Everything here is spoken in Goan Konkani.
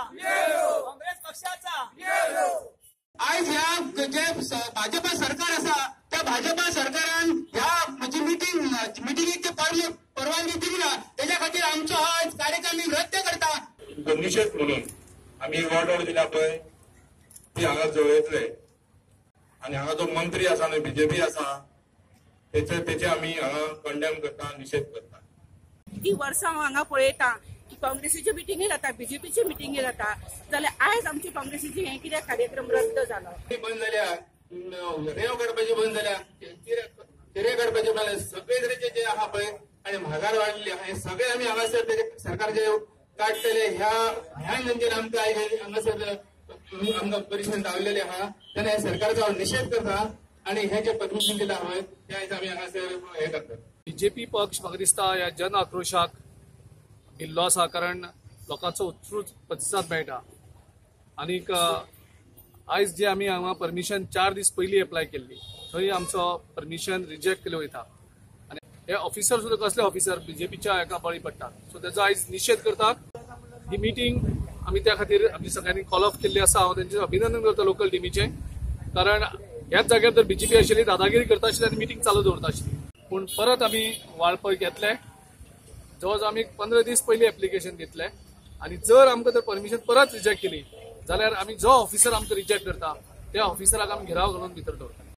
काँग्रेस पक्षाचा। आयज ह्या जे भाजपा सरकार आसा त्या भाजपा सरकारान ह्या म्हणजे मिटिंगेक जे परवानगी दिली ना तेज्या खातीर आमचो हा कार्यक्रम रद्द करता। निशेध म्हणून आमी ऑर्डर दिल्या पळय ती हांगा जळयतले आनी हांगा जो मंत्री आसा न्हय बीजेपी आसा तेचे आमी हांगा कंडेम करता, निशेध करता। ती वर्सां हांव हांगा पळयता की काँग्रेसीच्यो मिटिंगी जाता, बीजेपीच्यो मिटिंगी जाता, जाल्यार आयज आमची काँग्रेसीची हे कितें कार्यक्रम रद्द जालो। बंद जाल्या, रेंव काडपाची बंद जाल्या, चिरे काडपाचे बंद जाल्या, सगळे तरेचे जे आहा पळय आनी म्हागार वाडलेली आहा, हे सगळे आमी हांगासर तेजे सरकार जे काडटले ह्या ह्या आमकां आयज हांगासर आमकां परिशदेन रावलेले आहा तेन्ना हे सरकारचो हांव निशेध करता आनी हे जे परमिशन दिलां पळय ते आयज आमी हांगासर हे करतात। बीजेपी पक्ष म्हाका दिसता ह्या जन आक्रोशाक भिल्लो आसा, कारण लोकांचो उत्स्फूर्त प्रतिसाद मेळटा। आनीक आयज जे आमी हांगा परमिशन 4 दीस पयलीं एप्लाय केल्ली थंय आमचो परमिशन रिजेक्ट केले वयता आनी हे ऑफिसर सुद्दां कसले ऑफिसर बीजेपीच्या एका बळी पडटात, सो तेजो आयज निशेध करतात। ही मिटींग आमी त्या खातीर आमी सगळ्यांनी कॉल ऑफ केल्ली आसा। हांव तेंचें अभिनंदन करता लोकल टिमीचें, कारण ह्याच जाग्यार जर बीजेपी आशिल्ली दादागिरी करता आशिल्ली आनी मिटींग चालू दवरता आशिल्ली। पूण परत आमी वाळपय घेतले, जवळ जवळ आमी 15 दीस पयलीं एप्लिकेशन दितले आनी जर आमकां जर परमिशन परत रिजेक्ट केली जाल्यार आमी जो ऑफिसर आमकां रिजेक्ट करता त्या ऑफिसराक आमी घेराव घालून भितर दवरतले।